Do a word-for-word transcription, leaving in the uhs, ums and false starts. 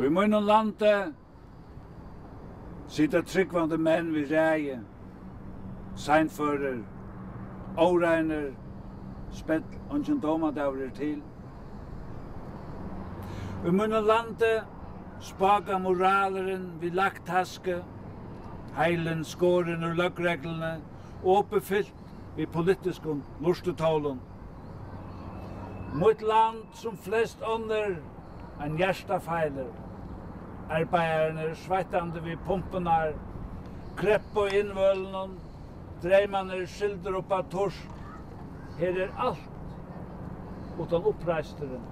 Í mínum landi sita trúgvandi menn við ræði, seinførir, óreinir, spell, eingin dómadagur er til. Í mínum landi spákar moralurin við lakktasku, heilin skorin úr løgregluni, opið fylt við politiskum lurtutólum. Mítt land, sum flest onnur, ein hjartafeilur. Arbeiðararnir eru sveittandi við pumpurnar, kreppa á innvølunum, dreymarnir eru sigldir upp á turt. Her er alt uttan uppreisturin.